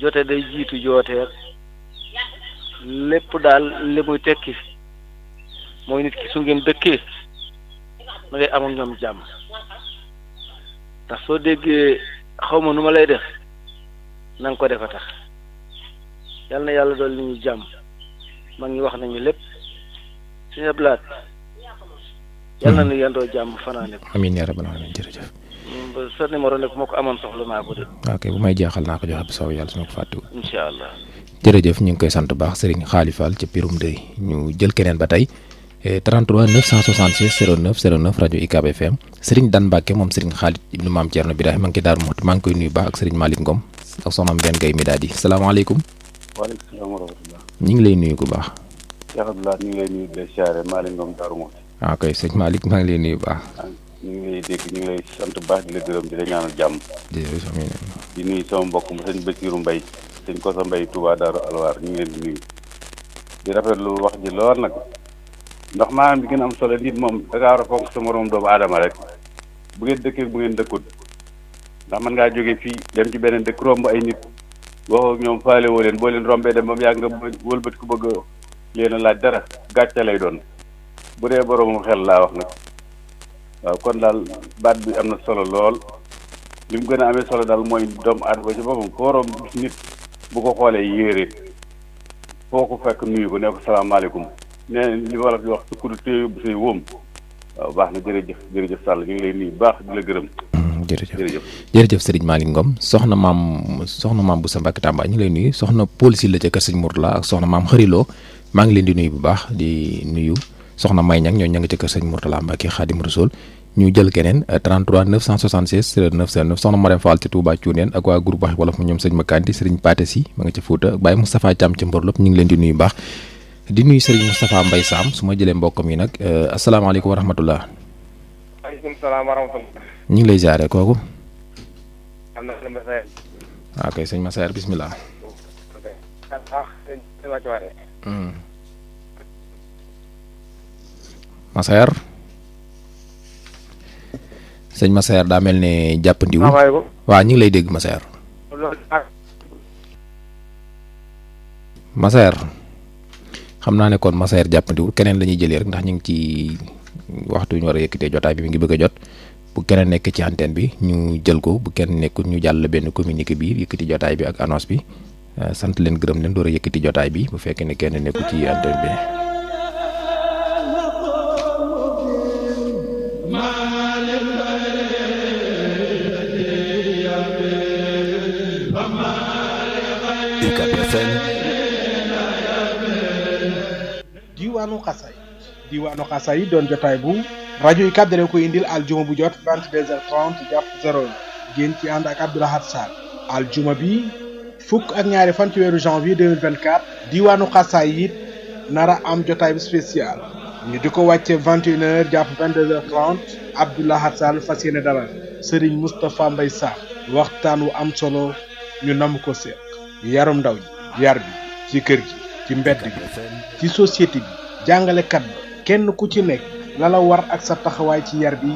S18: jote day jiitu jooteer lépp daal li muy tekki mooy nit ki su ngeen dëkkee da ngay am ak ñoom jàmm ndax soo déggee xaw ma nu ma lay def na nga ko defa tax yal na yàlla dool li ñuy jàmm mag ñi wax nañu lépp suñu blaat yal na nu yendoo jàmm fanaane ko
S4: amiin yaa rabbal aalamiin jërëjëf.
S18: sa numéro ne ku ma ko amoon soxla naa ko de.
S4: ok bu may jeexal naa ko joxe bu soobee yàlla su ma ko fàttewul.
S18: incha allah.
S4: jërëjëf ñu ngi koy sant baax Serigne Xaalifal ca Pirum Ndëy ñu jël keneen ba tey 33 966 09 09 rajo UCAB FM Serigne Dan Mbacke moom Serigne Xaalit ibnu Maam Thierno Birahim maa ngi ci Daaru Muxti maa ngi koy nuyu baax ak Serigne Malick Ngom ak soxnaam Mbène Gueye mi daal di salaamaaleykum.
S19: waaleykum salaam wa rahmatulah.
S4: ñu ngi lay nuyu bu baax.
S19: Cheikh Abdoulaye ñu ngi lay nuyu de siyaare Malick Ngom Daaru Muxti.
S4: waaw kay sëñ Malick maa ngi lay nuyu bu baax.
S19: ñu ngi lay dégg ñu ngi lay sant bu baax di la gërëm di la ñaanal jàmm.
S4: jërëjëf amiin.
S19: di nuyu sama mbokk mu sëñ Bassirou Mbaye sëñ Kosa Mbaye Touba Daaru Alwaar ñu ngi leen di nuyu. di rafetlu wax ji lool nag ndax maanaam bi gën a am solo nit moom da ngaa war a fonk sa moroom doomu aadama rek bu ngeen dëkkee bu ngeen dëkkut ndax mën ngaa jóge fii dem ci beneen dëkk romb ay nit waxoo ñoom faale woo leen boo leen rombee dem ba mu yàgg nga wëlbati ku bëgg leen a laaj dara gàcce lay doon bu dee boroomu xel laa wax nag waaw kon daal baat bi am na solo lool li mu gën a amee solo daal mooy doomu aadama ci boppam foo romb nit bu ko xoolee yéere foo ko fekk nuyu ko ne ko salaamaaleykum nee li wala di wax sukkudu téye bu say wóom waaw baax na jërëjëf Sall ñu ngi lay nuyu baax di la gërëm.
S4: jërëjëf Serigne Malick Ngom soxna maam bu sa Mbàkke Tamba ñu ngi lay nuyu soxna Paul Sylla ca kër Sëñ Mourtala ak soxna maam Xariloo maa ngi leen di nuyu bu baax di nuyu soxna May Ñang ñoo ña nga ca kër Sëñ Mourtala Mbàkke Xaadim Rasul ñu jël keneen 33 976 0909 soxna Marème Fall ci Touba Cuuneen ak waa groupe Waxi Wolof mu ñoom sëñ Makandi Serigne Paté Si ma nga ca Fuuta ak Baye Moustapha Thiam ca Mborlop ñu ngi leen di nuyu baax di nuyu Serigne Moustapha Mbaye Sam su ma jëlee mbokkam yi nag asalaamaaleykum wa rahmatullah.
S20: waaleykum salaam wa rahmatullah.
S4: ñu ngi lay jaaree kooku.
S20: am na sëñ Massaer.
S4: waaw kay sëñ Massaer bismillah. Massaer. sëñ Massaer daa mel ne jàppandiwul. waaw ñu ngi lay dégg Massaer. Massaer. xam naa ne kon Massaer jàppandiwul keneen la ñuy jëlee rek ndax ñu ngi ci waxtu ñu war a yëkkatee jotaay bi mi ngi bëgg a jot bu keneen nekk ci antenne bi ñu jël ko bu kenn nekkul ñu jàll benn communiqué bi yëkkati jotaay bi ak annonce bi sant leen gërëm leen door a yëkkati jotaay bi bu fekkee ne kenn nekkul ci antenne bi.
S21: diwaanu xasaay yi doon jotaay bu rajo UCAB dana ko indil aljuma bu jot 22h30 jàpp 0 ngeen ci ànd ak Abdoulahat Sall aljuma bi fukk ak ñaari fan ci weeru janvier 2024 diwaanu xasaay yi nara am jotaay bu spécial ñu di ko wàcce 21h jàpp 22h30 Abdoulahat Sall fas yéene dalal Serigne Moustapha Mbaye Sam waxtaan wu am solo ñu nam ko seet yarum ndaw ñi yar bi ci kër gi ci mbedd bi ci société bi jàngalekat bi kenn ku ci nekk la la war ak sa taxawaay ci yar bi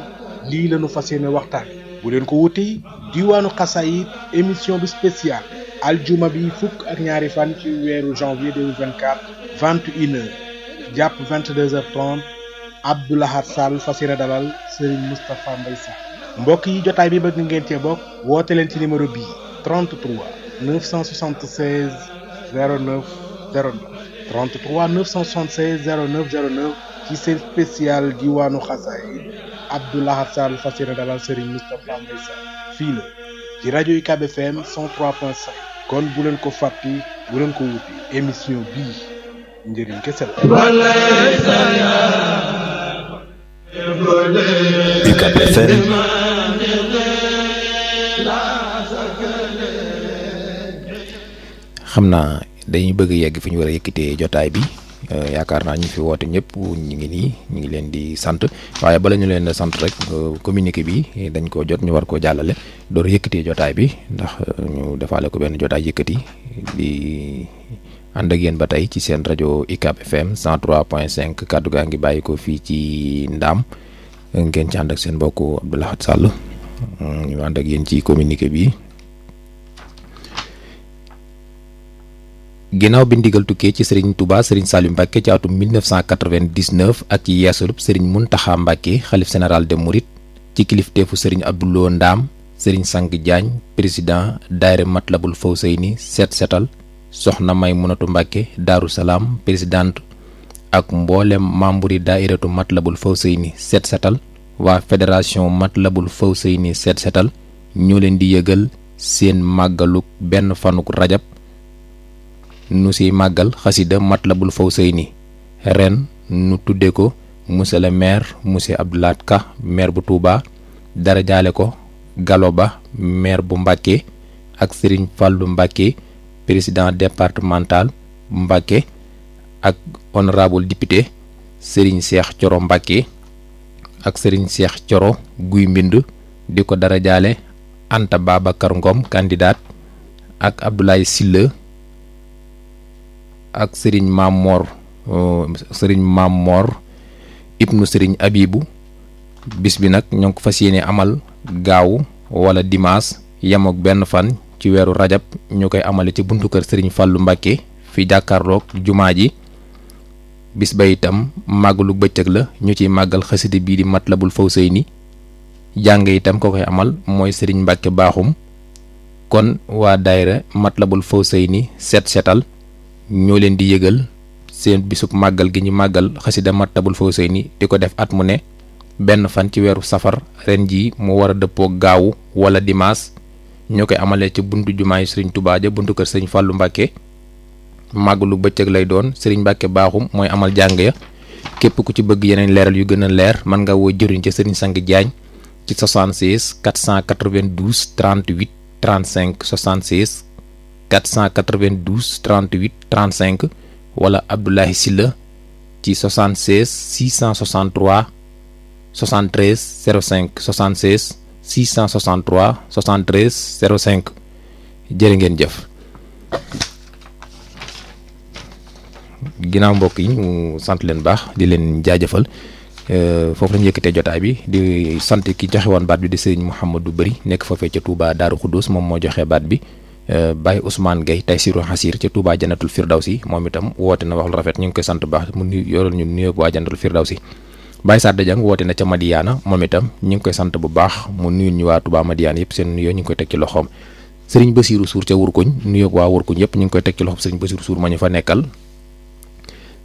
S21: lii lañu fas yéene waxtaan bu leen ko wuti diwaanu xasaayit émission bi spéciale aljuma bi fukk ak ñaari fan ci weeru janvier 2024 21h jàpp 22h30 Abdoulahat Sall fas yéene dalal Serigne Moustapha Mbaye Sam mbokk yi jotaay bi bëgg ngeen cee bokk woote leen ci numéro bii 33 976 09 09 33 976 09 09 ci seen spécial diwaanu xasaay Abdoulahat Sall fas yéene dalal Serigne Moustapha Mbaye Sam fii la ci rajo UCAB FM 103.5 kon bu leen ko fàtti bu leen ko wuti émission bii njëriñ kese la.
S2: UCAB FM.
S4: xam naa dañuy bëgg yegg fi ñu war a yëkkatee jotaay bi yaakaar naa ñu fi woote ñëpp ñu ngi nii ñu ngi leen di sant waaye bala ñu leen sant rek communiqué bi dañ ko jot ñu war koo jàllale door yëkkatee jotaay bi ndax ñu defaale ko benn jotaay yëkkati di ànd ak yéen ba tey ci seen rajo UCAB FM 103.5 kaddu gaa ngi bàyyi ko fii ci Ndaam ngeen ci ànd ak seen mbokku Abdoulahat Sall ñu ànd ak yéen ci communiqué bi. ginnaaw bi ndigal tukkee ci Serigne Touba Serigne Saliou Mbacke ci atum 1999 ak ci yeesalub Serigne Mountakha Mbacke xalif général des Mourides ci kilifteefu Serigne Abdoulou Ndaam Serigne Sang Diagne président daayira Matlabul Fawseyni seet setal soxna Maymunatu Mbacke Daaru Salaam présidente ak mboolem membre yi daayiratu Matlabul Fawseyni seet setal waa fédération Matlabul Fawseyni seet setal ñoo leen di yëgal seen màggaluk benn fanuk rajab nu si màggal xasida Matlabul Fawseyni ren nu tudde ko monsieur le maire monsieur Abdoulahat Ka maire bu Touba dara jaale ko Gallo Ba maire bu Mbàkke ak Serigne Fallou Mbàkke président départemental bu Mbàkke ak honorable député Serigne Cheikh Thioro Mbàkke ak Serigne Cheikh Thioro Guy Mbind di ko dara jaale Anta Babacar Ngom candidat ak Abdoulaye Sylla ak Serigne Mamor ibnu sëriñ Abibu. bis bi nag ñoo ngi ko fas yéene amal gaaw wala dimanche yemook benn fan ci weeru rajab ñu koy amale ci buntu kër sëriñ Fàllu Mbàkke fi jàkkaarloog jumaa ji. bis ba itam màggalu bëccëg la ñu ciy màggal xasida bii di Matlabul Fawzayni. jàng itam ko koy amal mooy sëriñ Mbàkke Baaxum. kon waa daayira Matlabul Fawzayni setal ñoo leen di yëgal seen bisub màggal gi ñu màggal xasida Matlabul Fawzayni di ko def at mu ne benn fan ci weeru safar ren jii mu war a dëppoo gaawu wala dimanche ñoo koy amalee ci buntu jumaa yi sëriñ Tuubaa ja buntu kër sëriñ Fàllu Mbàkke màggalu bëccëg lay doon sëriñ Mbàkke Baaxum mooy amal jàng ya képp ku ci bëgg yeneen leeral yu gën a leer mën nga woo jëriñ ca sëriñ Sang Jaañ ci 76 492 38 35 76 492 38 35 wala Abdoulaye Silla ci 76 663 73 05 76 663 73 05 jërë ngeen jëf. ginnaaw mbokk yi mu sant leen baax di leen jaajëfal foofu lañu yëkkatee jotaay bi di sant ki joxe woon baat bi di sëriñ Mouhamadou Bari nekk foofee ca Touba Daaru Xuddus moom moo joxe baat bi Baye Ousmane Gueye Taysiru Hasir ca Touba Jannatul Firdawsi moom itam woote na wax lu rafet ñu ngi koy sant baax mu yoral ñu nuyoo waa Jannatul Firdawsi. Baye Sadda Diang woote na ca Madiana moom itam ñu ngi koy sant bu baax mu nuyul ñu waa Touba Madiana yëpp seen nuyoo ñu ngi koy teg ci loxoom. Serigne Bassirou Sour ca Wurkuñ nuyoo waa Wurkuñ yëpp ñu ngi koy teg ci loxoom Serigne Bassirou Sour ma ñu fa nekkal.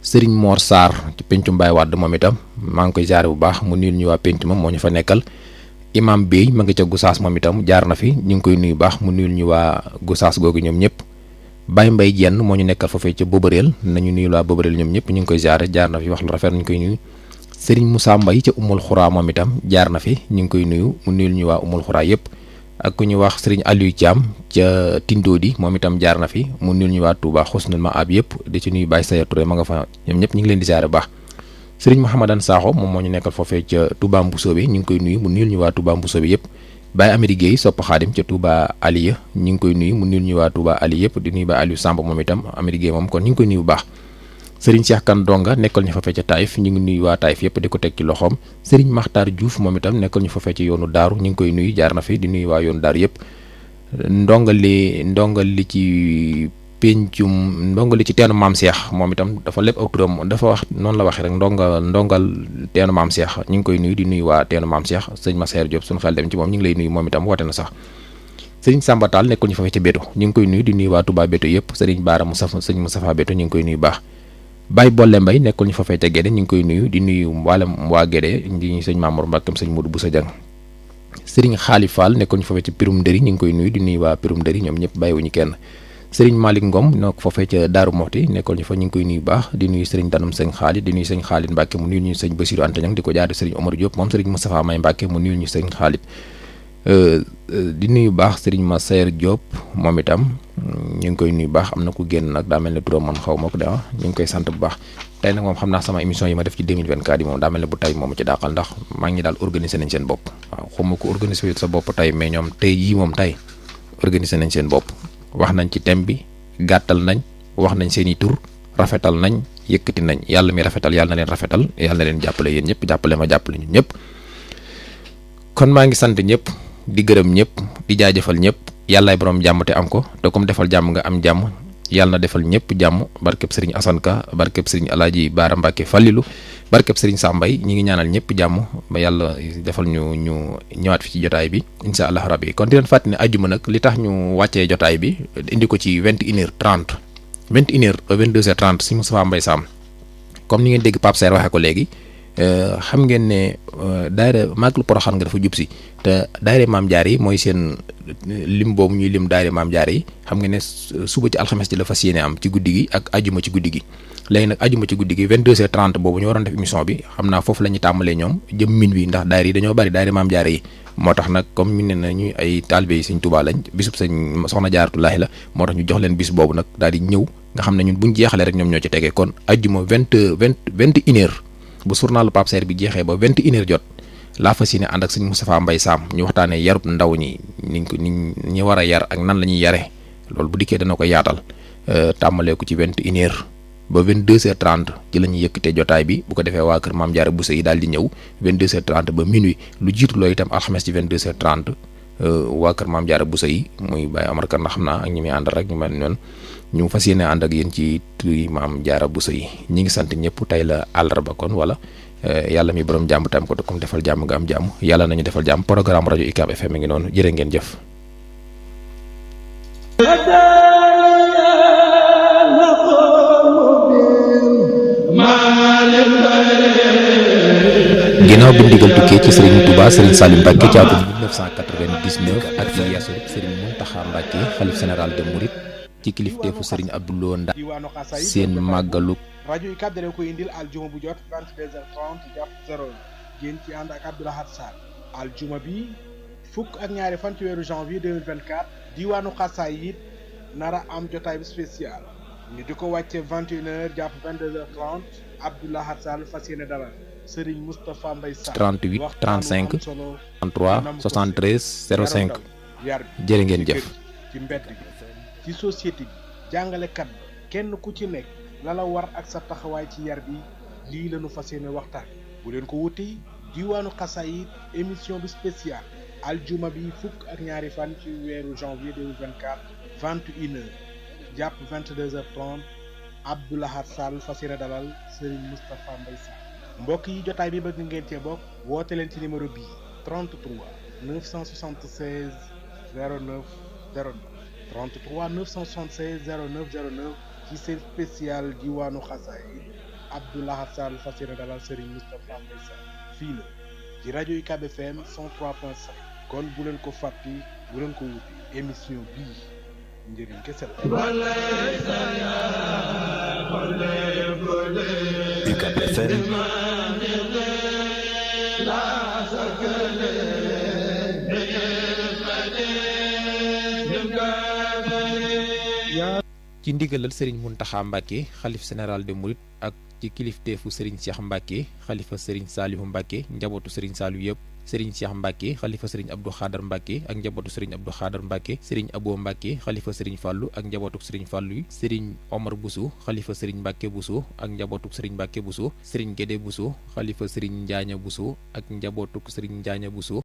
S4: Serigne Mor Sarr ci pencum Baye Wade moom itam maa ngi koy jaare bu baax mu nuyul ñu waa penc ma moo ñu fa nekkal. Imam Bey ma ngi ca Gosaas moom itam jaar na fi ñu ngi koy nuyu baax mu nuyul ñu waa Gosaas googu ñoom ñëpp. Baye Mbaye Jenn moo ñu nekkal foofee ca Bobareel nañu nuyul waa Bobareel ñoom ñëpp ñu ngi koy jaare jaar na fi wax lu rafet ñu koy nuyu. Serigne Moussa Mbaye ca Umul Xuraa moom itam jaar na fi ñu ngi koy nuyu mu nuyul ñu waa Umul Xuraa yëpp. ak ku ñu wax Serigne Aliou Thiam ca Tindodi moom itam jaar na fi mu nuyul ñu waa Touba Xusnul Maab yëpp di ci nuyu Baye Saya Touré ma nga fa ñoom ñëpp ñu ngi leen di jaare baax. Serigne Mouhamadan Sakho moom moo ñu nekkal foofee ca Touba Mbousobé ñu ngi koy nuyu mu nuyul ñu waa Touba Mbousobé yëpp. Baye Amady Guèye sopp Xaadim ca Touba Aliya ñu ngi koy nuyu mu nuyul ñu waa Touba Ali yëpp di nuyu Baye Aliou Samb moom itam Amady Guèye moom kon ñu ngi koy nuyu bu baax. Serigne Cheikh Kan Donga nekkal ñu foofee ca Taïf ñu ngi nuyu waa Taïf yëpp di ko teg ci loxoom. Serigne Makhtar Diouf moom itam nekkal ñu foofee ci yoonu Daaru ñu ngi koy nuyu jaar na fi di nuyu waa yoonu Daaru yëpp. ndongal li ci teenu maam Cheikh moom itam dafa lépp aw turam dafa wax noonu la waxee rek ndongal teenu maam Cheikh ñu ngi koy nuyu di nuyu waa teenu maam Cheikh sëñ Massaer Diop suñu xel dem ci moom ñu ngi lay nuyu moom itam woote na sax. Sëriñ Samba Tall nekkul ñu fa ca Béto ñu ngi koy nuyu di nuyu waa Touba Béto yëpp sëriñ Baara sëñ Moustapha Béto ñu ngi koy nuyu baax. Baye Bolle Mbay nekkul ñu fa ca Gédé ñu ngi koy nuyu di nuyu mboolem waa Gédé di sëñ Mamour Mbakam sëñ Modou Boussa Dieng. Sëriñ Xaali Fall nekkoon ñu foofee ci Pirum Ndëri ñu ngi koy nuyu di nuyu waa Pirum Ndëri ñoom ñëpp bàyyiwuñu kenn. Sëriñ Malick Ngom nekk foofee ca Daaru Moxti nekkoon ñu fa ñu ngi koy nuyu baax di nuyu sëriñ Danum sëñ Xaali di nuyu sëñ Xaalit Mbàkke mu nuyu ñu sëñ Bassirou Anta Niang di ko jaade sëriñ Omar Diop moom sëriñ Moustapha May Mbàkke mu nuyu ñu sëñ Xaalit di nuyu baax sëriñ Massaer Diop moom itam ñu ngi koy nuyu baax am na ku génn nag daa mel ne turam man xaw ma ko de ñu ngi koy sant bu baax. tey nag moom xam naa sama émission yi ma def ci 2024 yi moom daa mel ne bu tey moom ci dàqal ndax maa ngi daal organiser nañ seen bopp waaw xawma ko organiser sa bopp tey mais ñoom tey yii moom tey organiser nañ seen bopp wax nañ ci thème bi gàttal nañ wax nañ seen i tur rafetal nañ yëkkati nañ yàlla mi rafetal yàlla na leen rafetal yàlla na leen jàppale yéen ñëpp jàppale ma jàppale ñun ñëpp kon maa ngi sant ñëpp di gërëm ñëpp di jaajëfal ñëpp yàllaay borom jàmm te am ko te comme defal jàmm nga am jàmm yàlla na defal ñëpp jàmm barkeb sëriñ Assane Ka barkeb sëriñ Alaaji Baara Mbàkke Fallilu barkeb sëriñ Sambay ñi ngi ñaanal ñëpp jàmm ba yàlla defal ñu ñëwaat fi ci jotaay bi insha allah rabbi kon di leen fàttali ne ajjuma nag li tax ñu wàccee jotaay bi indi ko ci 21h30 21h ba 22h30 si Moustapha Mbaye Sam comme ni ngeen dégg Pape Serre waxee ko léegi xam ngeen ne daayira Màggalu Poroxaan nga dafa jub si te daayira Maam Jaara yi mooy seen lim boobu ñuy lim daayira Maam Jaara yi xam ngeen ne suba ci alxames ji la fas yéene am ci guddi gi ak ajuma ci guddi gi léegi nag ajuma ci guddi gi 22h30 boobu ñu waroon def émission bi xam naa foofu la ñuy tàmbalee ñoom jëm minuit ndax daayira yi dañoo bari daayira Maam Jaara yi moo tax nag comme ñu ne na ñuy ay taalibe yi Sëñ Tuubaa lañ bisub Sëñ Soxna Jaaratulaahi la moo tax ñu jox leen bis boobu nag daal di ñëw nga xam ne ñun buñ jeexalee rek ñoom ñoo ci tegee kon ajuma 21h bu journalu Pape Serre bi jeexee ba 21h jot laa fas yéene ànd ak sëñ Moustapha Mbaye Sam ñu waxtaanee yarub ndaw ñi ñi war a yar ak nan la ñuy yare loolu bu dikkee dana ko yaatal tàmmalee ko ci 21h ba 22h30 ci la ñuy yëkkatee jotaay bi bu ko defee waa kër Maam Jaara Bousso yi daal di ñëw 22h30 ba minuit lu jiitu loolu itam alxames ci 22h30 waa kër Maam Jaara Bousso yi muy Baye Amar Kan xam naa ak ñi muy àndal rek ñu mel noonu ñu fas yéene ànd ak yéen ci turi Maam Jaara Bousso yi ñi ngi sant ñëpp tey la àllarba kon wala yàlla mi borom jàmm tam ko comme defal jàmm nga am jàmm yàlla nañu defal jàmm programme rajo UCAB FM mi ngi noonu jërë ngeen jëf. ginnaaw bi ndigal tukkee ci Serigne Touba Serigne Saliou Mbacké ci atum 1999 ak ci yeesu Serigne Mountakha Mbacké xalif général de Mouride ci kilifteefu Serigne Abdoulaye Nda seen màggalu
S21: rajo UCAB dana koy indil aljuma bu jot 22h30 jàpp 0 ngeen ci ànd ak Abdou Lahad Sall aljuma bi fukk ak ñaari fan ci weeru janvier 2024 diwaanu xasaayid nara am jotaay bi spécial ñu di ko wàcce 21h jàpp 22h30 Abdou Lahad Sall fas yéene dalal Serigne Moustapha Mbaye Sall
S4: 38 35 33 73 05 jërë ngeen jëf.
S21: ci mbedd bi ci société bi jàngalekat bi kenn ku ci nekk la la war ak sa taxawaay ci yar bi lii la ñu fas yéene waxtaan bu leen ko wuti diwaanu xasaayid émission bi spéciale aljuma bi fukk ak ñaari fan ci weeru janvier 2024 21h jàpp 22h30 Abdou Lahad Sall fas yéene dalal Serigne Moustapha Mbaye Sall mbokk yi jotaay bi bëgg ngeen cee bokk woote leen ci numéro bii 33 976 09 09 33 976 09 09 ci seen spécial diwaanu xasaayid Abdou Lahad Sall fas yéene dalal Serigne Moustapha Mbaye Sall fii la ci rajo UCAB FM 103.5 kon bu leen ko fàtti bu leen ko wuti émission bii njëriñ kese la.
S1: UCAB FM.
S4: ci ndigalal Serigne Mountakha Mbacké xalif général de Mouride ak ci kilifteefu Serigne Cheikh Mbacké xalifa Serigne Saliou Mbacké njabootu Serigne Saliou yëpp Serigne Cheikh Mbacké xalifa Serigne Abdou Khadar Mbacké ak njabootu Serigne Abdou Khadar Mbacké Serigne Abo Mbacké xalifa Serigne Fallou ak njabootu Serigne Fallou yi Serigne Omar Bousso xalifa Serigne Mbacké Bousso ak njabootu Serigne Mbacké Bousso Serigne Guédé Bousso xalifa Serigne Njaaña Bousso ak njabootu Serigne Njaaña Bousso